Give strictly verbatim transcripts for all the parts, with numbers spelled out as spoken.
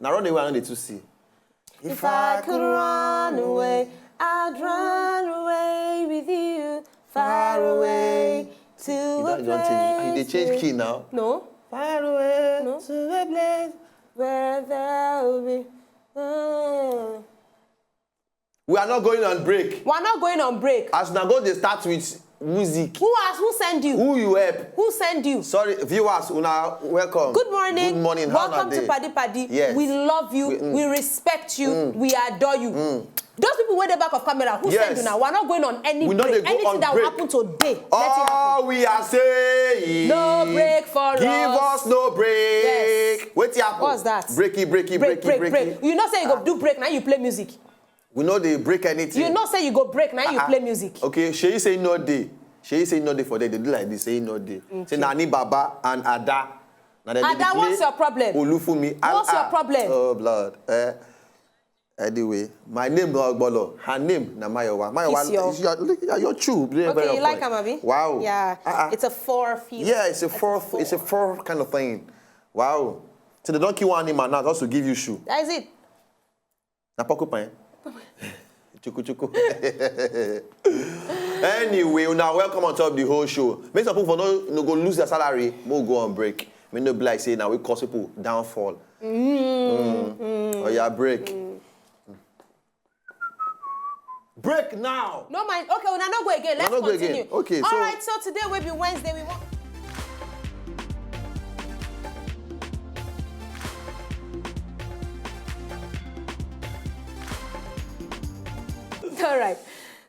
Now run away, I no dey too see. If I could run away, I'd run away with you, far away to You a don't, you don't change. You dey place change where- key now. No, Far away No. to a place. Where there will be. Mm. We are not going on break. We're not going on break. As una go dey start with music. Who asked? Who send you? Who you help? Who send you? Sorry, viewers, una welcome. Good morning. Good morning. How una Welcome to dey? Paddy Paddy. Yes. We love you. We, mm. We respect you. We adore you. Those people wey dey back of camera, who Yes. send you now? We're not going on any We no break. dey go Anything on that break. will happen today, let it happen. All we are saying, No break for give us. us no break. Yes. Wetin happen? What's that? Breaky, breaky, Break, breaky, break, breaky. break. You know say you go do break, now you play music. We no dey break anything. You know say you go break, now you Ah, play music. Okay, Seyi say no dey. Seyi say no dey for there. They do like this, say no dey. Say na Ni Baba and Ada. Na dem dey Ada, play what's your problem? Olufumi. What's your problem? Oh blood. Eh. Anyway, my name na Ogbolo. Her name na Mayowa. Mayowa, Kiss your is your, look at your chew. Very Okay, you like fine. Am, abi? Wow. Yeah, Ah, ah. It's a four feet. Yeah, it's a four. It's a four kind of thing. Wow. So they don't kill one animal now just to give you shoe. That is it. Na porcupine. Chuku chuku. Anyway, now welcome on top the whole show. Make some people for no, no go lose their salary. We'll go on break. May no be like say now we cause people downfall. Mm. Oh yeah, break. Break now. No mind. Okay, una no go again. Let's No go continue. Again. Okay, All so right. So today will be Wednesday. We want. All right.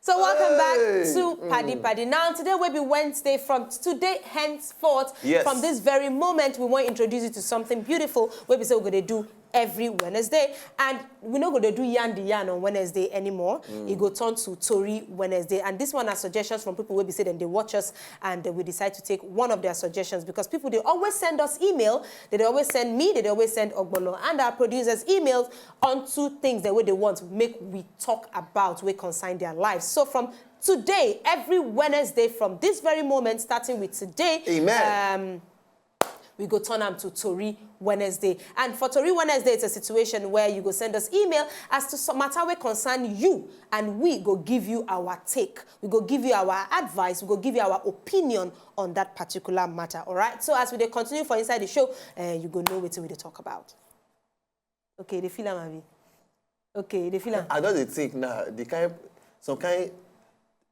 So welcome Hey. back to Paddy Paddy. Now today will be Wednesday. From today henceforth, Yes. From this very moment, we want to introduce you to something beautiful. We be say we're gonna do every Wednesday, and we no go dey do yarn the yarn on Wednesday anymore. E go turn to Tori Wednesday, and this one are suggestions from people wey be say dem dey watch us, and uh, we decide to take one of their suggestions because people dey always send us email, they dey always send me, they dey always send Ogbolo and our producers emails on two things that wey they want make we talk about wey concern their lives. So from today, every Wednesday from this very moment, starting with today, Amen. Um, we go turn am to Tori Wednesday. And for Tori Wednesday, it's a situation where you go send us email as to some matter wey concern you, and we go give you our take. We go give you our advice. We go give you our opinion on that particular matter. All right. So as we dey continue for inside the show, uh, you go know wetin we dey talk about. Okay, they feel am, abi? Okay, they feel am. I don't dey think now. The kind, some kind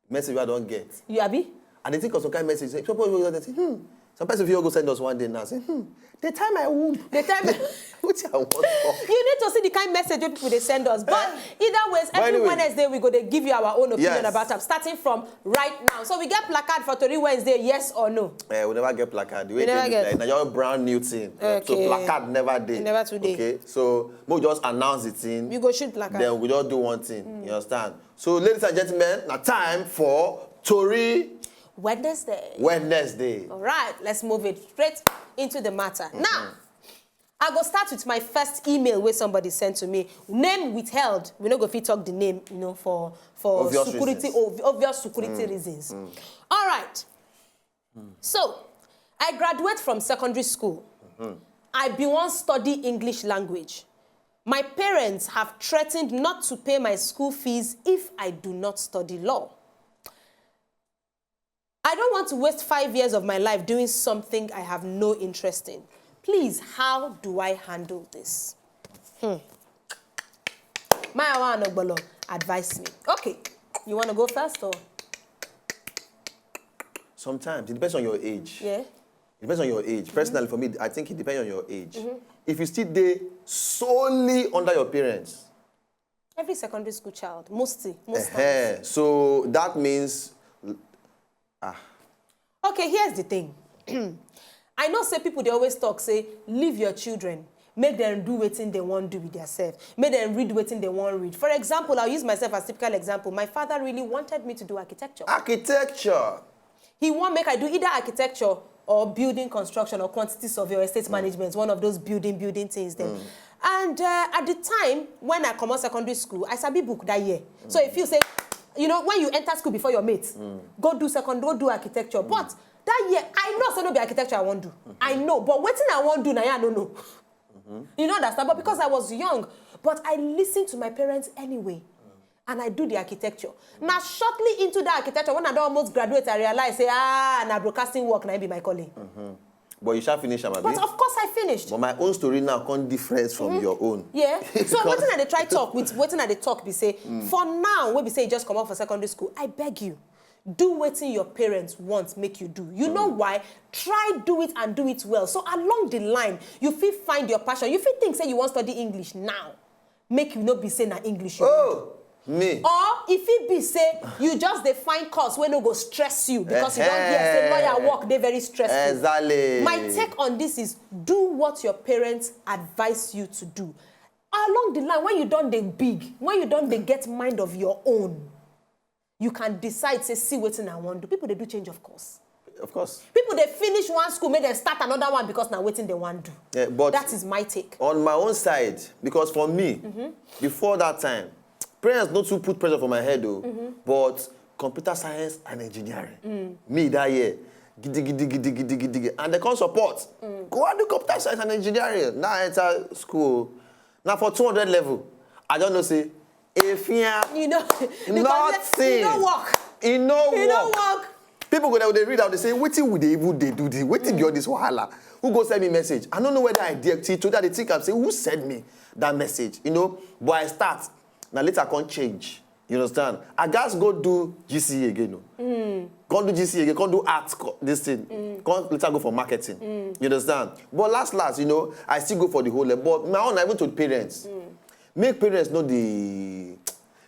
message I don't get. You abi? I dey think of some kind message. Some people go dey say, hmm. Some person fit go send us one day now. Say, hmm. They tie my womb. They tie my- Which I want for. You need to see the kind message wey people dey send us. But either ways, But every anyway. Wednesday we go dey give you our own opinion Yes. about am, starting from right now. So we get placard for Tori Wednesday, yes or no? Eh, we never get placard. The way We never they get. Like, now your brand new thing. So Okay. Placard never dey. E never too dey. Okay. So we just announce the thing. We go shoot placard. Then we just do one thing. You understand? So, ladies and gentlemen, now time for Tori Wednesday. Wednesday. All right, let's move it straight into the matter. Now, I go start with my first email where somebody sent to me. Name withheld. We no go fit talk the name, you know, for for Obvious security, reasons. ob- obvious security reasons. All right. So, I graduate from secondary school. I be wan study English language. My parents have threatened not to pay my school fees if I do not study law. I don't want to waste five years of my life doing something I have no interest in. Please, how do I handle this? Hmm. My one Ogbolo, advise me. Okay, you want to go first or? Sometimes it depends on your age. Yeah. It depends on your age. Personally, for me, I think it depends on your age. If you still dey solely under your parents, Every secondary school child, mostly, most times. Eh, so that means Okay, here's the thing. I know say people they always talk say leave your children, make them do wetin they want do with themselves, make them read wetin they want read. For example, I'll use myself as typical example. My father really wanted me to do architecture. Architecture. He want make I do either architecture or building construction or quantity survey or estate management, one of those building building things then. And uh, at the time when I come out secondary school, I sabi book that year. So if you say, you know, when you enter school before your mates, go do second, go do architecture. But that year, I know say no be architecture I want do. I know, but wetin I want do now, I don't know. You know, understand? But because I was young, but I listened to my parents anyway. And I do the architecture. Now, shortly into the architecture, when I don almost graduate, I realize say, ah, na broadcasting work na im be my calling. But you shall finish am, abi? But of course, I finished. But my own story now come different from your own. Yeah. So wetin I dey try talk with wetin I dey talk be say, for now, wey be say you just come out for secondary school, I beg you, do wetin your parents want make you do. You know why? Try do it and do it well. So along the line, you fit find your passion. You fit think say you wan study English now. Make you no be say na English you wan do. Oh, me. Or if it be say you just dey find course wey no go stress you because you don hear say lawyer work dey very stressful. Exactly. My take on this is do what your parents advise you to do. Along the line, when you don dey big, when you don dey get mind of your own, you can decide say, see wetin I wan do. People dey do change of course. Of course. People dey finish one school, make dem start another one because na wetin dem wan do. Yeah, but That is my take. On my own side, because for me, before that time, parents no too put pressure for my head though, but computer science and engineering. Me that year, gidi gidi gidi gidi gidi, and they come support. Go and do computer science and engineering. Now I enter school. Now for two hundred level, I don't know say, if You know, because Nothing. E no work. E no E no work. Work. People go there, they read out, they say, wetin we dey even dey do this? Wetin be all this wahala? Who go send me message? I don't know whether I dey till today. I dey think am say, who send me that message? You know, but I start. Now later I come change. You understand? I gats go do G C E again. No? Come do G C E again. Come do art. Co- this thing. Come later go for marketing. You understand? But last last, you know, I still go for the whole level. But my own, I went to parents. Make parents know the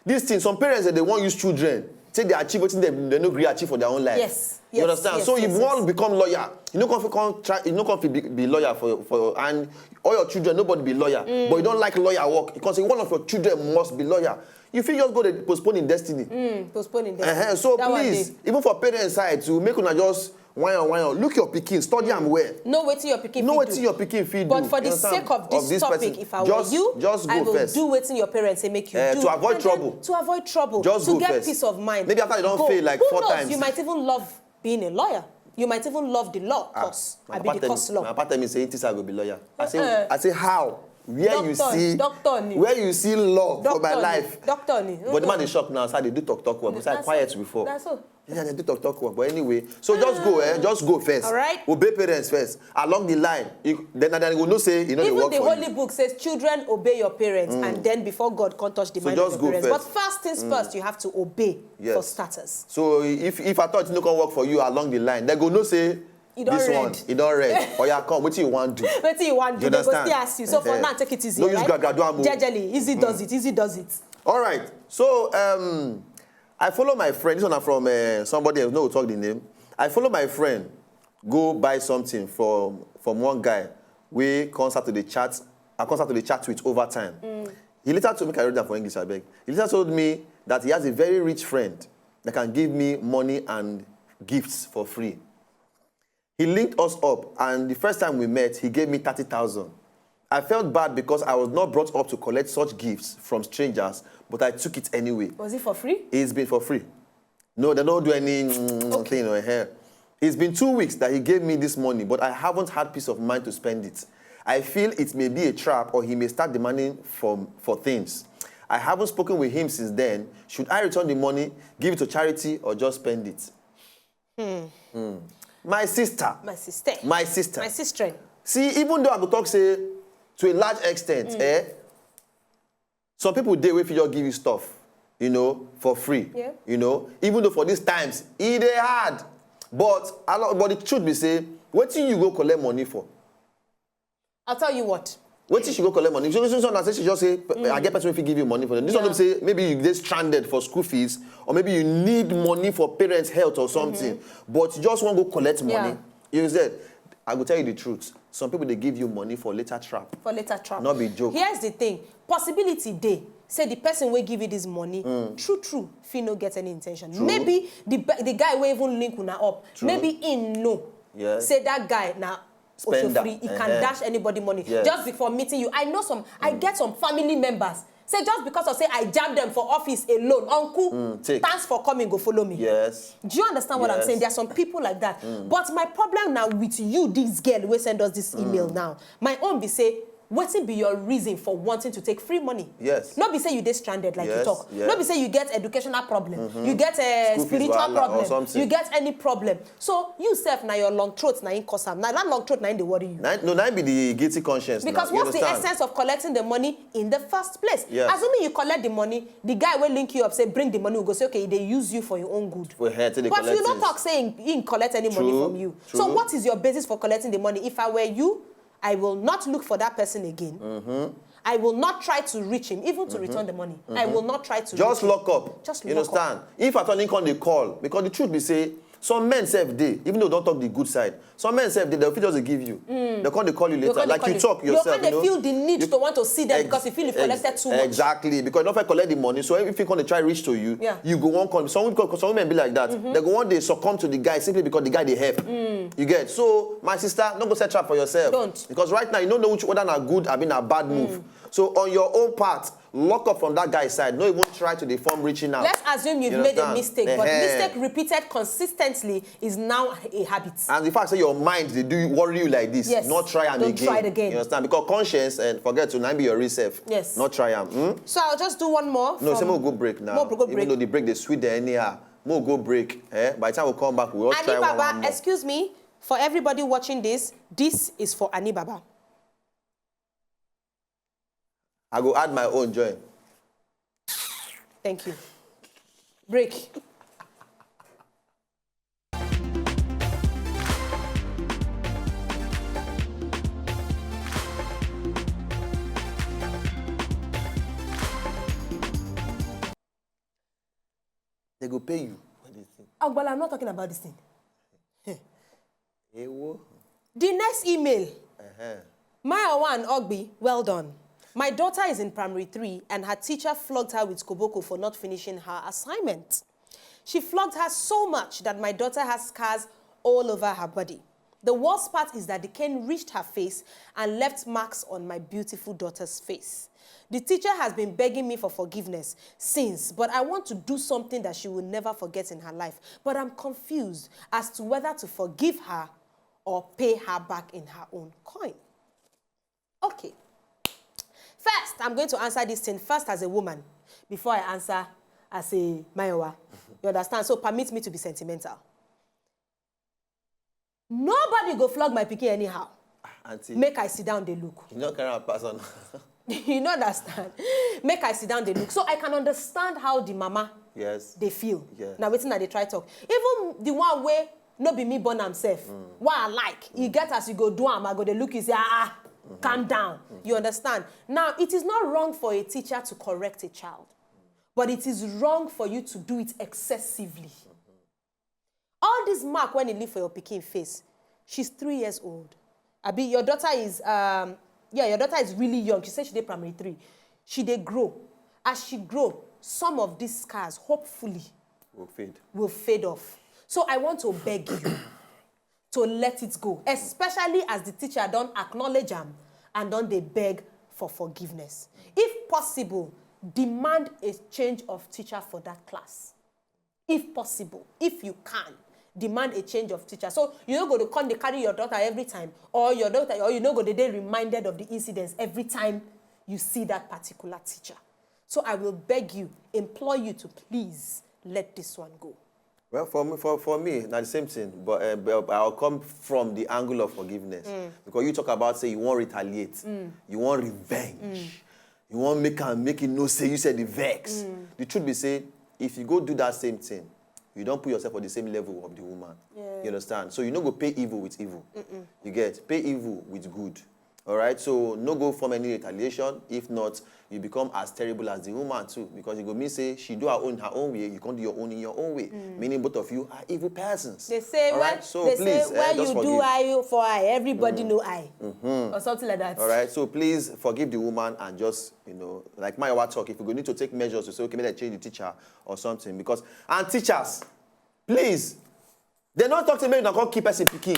this thing. Some parents, they want use children take they achieve wetin they, they no gree achieve for their own life. Yes, You yes, understand? Yes, So yes, you yes. All become lawyer. You no come fit come try. You no come fit be, be lawyer for for and all your children, nobody be lawyer. But you don't like lawyer work. You can say one of your children must be lawyer. You feel just go to postpone in destiny. Postponing this. Uh-huh. So That one please, dey. Even for parents side too, make una just why on why on. Look your pikin, study am well. Know wetin your pikin Know fit wetin do. Your pikin fit But do. For the You understand? Sake of this Of this topic, person, if I just, were you, just go I will first. Do wetin your parents say make you Eh, do. To avoid And then trouble. To avoid trouble. Just To go get first. Peace of mind. Maybe after they don't Go. Fail like Who four knows? Times. You might even love being a lawyer. You might even love the law Ah, course. my I be papa the tell course me, law. My papa tell me say this I go be lawyer. I say, Uh-uh. I say how? Where you Doctor, see doctor ni. Where you see love for my Doctor ni. Life? Doctor ni. But the man dey shock now. So I dey do talk talk work. But I quiet before. That's all. Yeah, they do talk talk work. But anyway, so just go, eh? Just go first. All right. Obey parents first. Along the line, you, then then you go know say you know Even the work the for Holy Book says children obey your parents, and then before God can't touch the So mind of just your go parents. First. But first things first, you have to obey Yes. For starters. So if if I thought it no come work for you along the line, they go know say E don this red. One, it don't red. Or you come, what you want do? Wetin you want do? You They go understand? Still ask you. So for Eh. Now, take it easy. No use Right? Gaga do am o. Jejely, easy does it. Easy does it. All right. So um, I follow my friend. This one na from uh, somebody else. No, talk the name. I follow my friend go buy something from from one guy. We come start to the chat. I come start to the chat with overtime. He later told me, I read that for English, I beg. He later told me that he has a very rich friend that can give me money and gifts for free. He linked us up, and the first time we met, he gave me thirty thousand. I felt bad because I was not brought up to collect such gifts from strangers, but I took it anyway. Was it for free? It's been for free. No, they don't do any mm, thing on here. It's been two weeks that he gave me this money, but I haven't had peace of mind to spend it. I feel it may be a trap or he may start demanding for, for things. I haven't spoken with him since then. Should I return the money, give it to charity, or just spend it? Hmm. My sister. My sister. My sister. My sister. See, even though I go talk say to a large extent, eh, some people dey wey fit just give you stuff, you know, for free. Yeah. You know, even though for these times e dey hard, but a lot, but the truth be say, wetin you go collect money for? I'll tell you what. Wetin she go collect money? So, so, so, na say she just say, I get person wey fit give you money for them. This one Yeah. Be say maybe you dey stranded for school fees, or maybe you need money for parents' health or something, but you just wan go collect money. Yeah. You said, I go tell you the truth. Some people dey give you money for later trap. For later trap. No be joke. Here's the thing. Possibility dey say the person wey give you this money, true true, fit no get any intention. True. Maybe the be- the guy wey even link una up, True. Maybe he know Yes. say that guy na Spender. Osofri, he can Uh-huh. Dash anybody money. Yes. Just before meeting you, I know some, I get some family members say just because of say I jam them for office alone, uncle, Mm, take. Thanks for coming, go follow me. Yes. Do you understand what I'm Yes. Saying? There are some people like that. But my problem now with you, this girl who send us this email now, my own be say, Wetin be your reason for wanting to take free money? Yes. No be say you dey stranded like you Yes, talk. yes. No be say you get educational problem. You get a School fees spiritual wahala or problem. Something. You get any problem. So you sef na your long throat na im cause am. Na that long throat na im dey worry you. Na, no, na be the guilty conscience. Because Now. You What's the understand? Essence of collecting the money in the first place? Yes. Assuming you collect the money, the guy wey link you up say bring the money, we go say okay, e dey use you for your own good. We had to dey But you collect no it. Talk say he, he collect any money True, from you. So true. What is your basis for collecting the money? If I were you, I will not look for that person again. I will not try to reach him, even to return the money. I will not try to Just reach him. Lock up. Just You lock up. Understand? If at all him come dey call, because the truth be say some men sef dey, even though don't talk the good side, some men sef dey, they'll fit just dey give you. They come dey call you later, Come dey like call you talk you yourself. Come dey you know? Feel the need You- to want to see them Ex- because you feel you've ex- collected too much. Exactly, because you don't fit collect the money. So if you come dey try reach to you, Yeah. you go one come. Some, some women be like that. They go one day succumb to the guy simply because the guy dey help. You get? So my sister, don't go set trap for yourself. Don't. Because right now you don't know which whether na good, I mean, a bad move. So on your own part, lock up from that guy's side. No even try to dey form reaching out. Let's assume you've You made a understand? Mistake, but Ehen. Mistake repeated consistently is now a habit. And the fact say your mind dey do worry you like this, Yes. Not try am Don't again. Try it again. You understand? Because conscience and forget to na be your real self. Yes. Not try am. Hmm? So I'll just do one more. No, From... say more go break now. More go break. Even though the break dey sweet there anyhow, more go break. Eh? By the time we come back, we all try one, Anibaba, one more. Excuse me, for everybody watching this, this is for Anibaba. I go add my own join. Thank you. Break. They go pay you for this thing. Agbala, I'm not talking about this thing. Ewo. The next email. Uh-huh. My Owan Ogbi, well done. My daughter is in primary three and her teacher flogged her with koboko for not finishing her assignment. She flogged her so much that my daughter has scars all over her body. The worst part is that the cane reached her face and left marks on my beautiful daughter's face. The teacher has been begging me for forgiveness since, but I want to do something that she will never forget in her life. But I'm confused as to whether to forgive her or pay her back in her own coin. Okay. First, I'm going to answer this thing first as a woman before I answer as a Mayowa. You understand? So permit me to be sentimental. Nobody go flog my pikin anyhow. Auntie, Make I sit down, they look. You no carry am pass on. You no understand. Make I sit down, they look. So I can understand how the mama Yes. They feel. Yeah. Now waiting that they try talk. Even the one way no be me born himself. Why I like? You get as you go do am, I go they look you say, ah, ah, calm down. You understand? Now, it is not wrong for a teacher to correct a child, but it is wrong for you to do it excessively. All this mark when you leave for your picking face, she's three years old. Abi, your daughter is, um, yeah, your daughter is really young. She said she did primary three. She they grow. As she grow, some of these scars, hopefully, Will fade. Will fade off. So I want to beg you to let it go, especially as the teacher don't acknowledge them and don't they beg for forgiveness. If possible, demand a change of teacher for that class. If possible, if you can, demand a change of teacher. So you no go to come they carry your daughter every time, or your daughter, or you no go they dey reminded of the incidents every time you see that particular teacher. So I will beg you, implore you to please let this one go. Well, for me, for, for me, not the same thing. But, uh, but I'll come from the angle of forgiveness, because you talk about say you won't retaliate, you want revenge, you want make am make it know say you said the vex. The truth be say, if you go do that same thing, you don't put yourself on the same level of the woman. You understand? So you no go pay evil with evil. You get? Pay evil with good. All right, so no go form any retaliation. If not, you become as terrible as the woman too, because you go mean say she do her own her own way, you can't do your own in your own way. Meaning both of you are evil persons. They say All when right, so they please, say eh, when just you do forgive. I for I, everybody know I, or something like that. All right, so please forgive the woman and just, you know, like my wife talk, if you go need to take measures to say, okay, maybe I change the teacher or something, because, and teachers, please, they don't talk to me, they can't keep us in picking.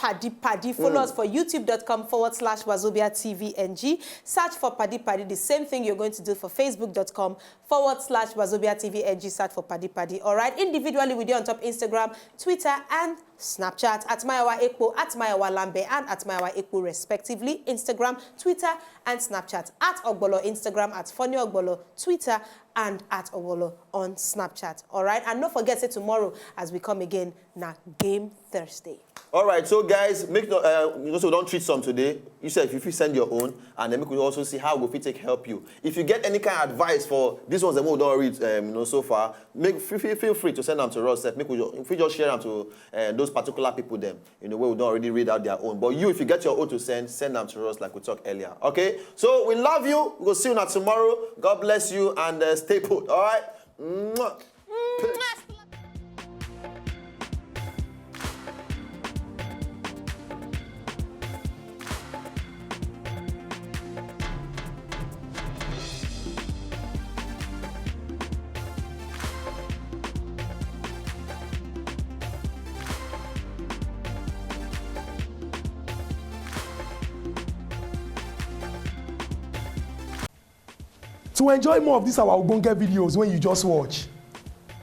Paddy Paddy. Follow us for youtube dot com forward slash wazobia T V N G. Search for Paddy Paddy. The same thing you're going to do for facebook dot com forward slash wazobia T V N G. Search for Paddy Paddy. All right. Individually, we dey on top Instagram, Twitter, and Snapchat at Mayowa Ekpo, at Mayowa Lambe, and at Mayowa Ekpo, respectively. Instagram, Twitter, and Snapchat at Ogbolo, Instagram at Funny Ogbolo, Twitter, and at Ogbolo on Snapchat. All right. And don't forget, say tomorrow, as we come again, na game Thursday. All right, so guys, make no, uh, you know, so don't treat some today. You said if you send your own, and then we could also see how we fit take help you. If you get any kind of advice for these ones that we don't read, um, you know, so far, make feel, feel, feel free to send them to us. Sef. Make we, ju- if we just share them to uh, those particular people, them, you know, where we don't already read out their own. But you, if you get your own to send, send them to us, like we talked earlier. Okay, so we love you. We'll see you now tomorrow. God bless you and uh, stay put. All right. Mwah. Peace. To enjoy more of these our ogbonge videos when you just watch,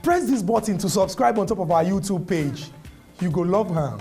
press this button to subscribe on top of our YouTube page. You go love am.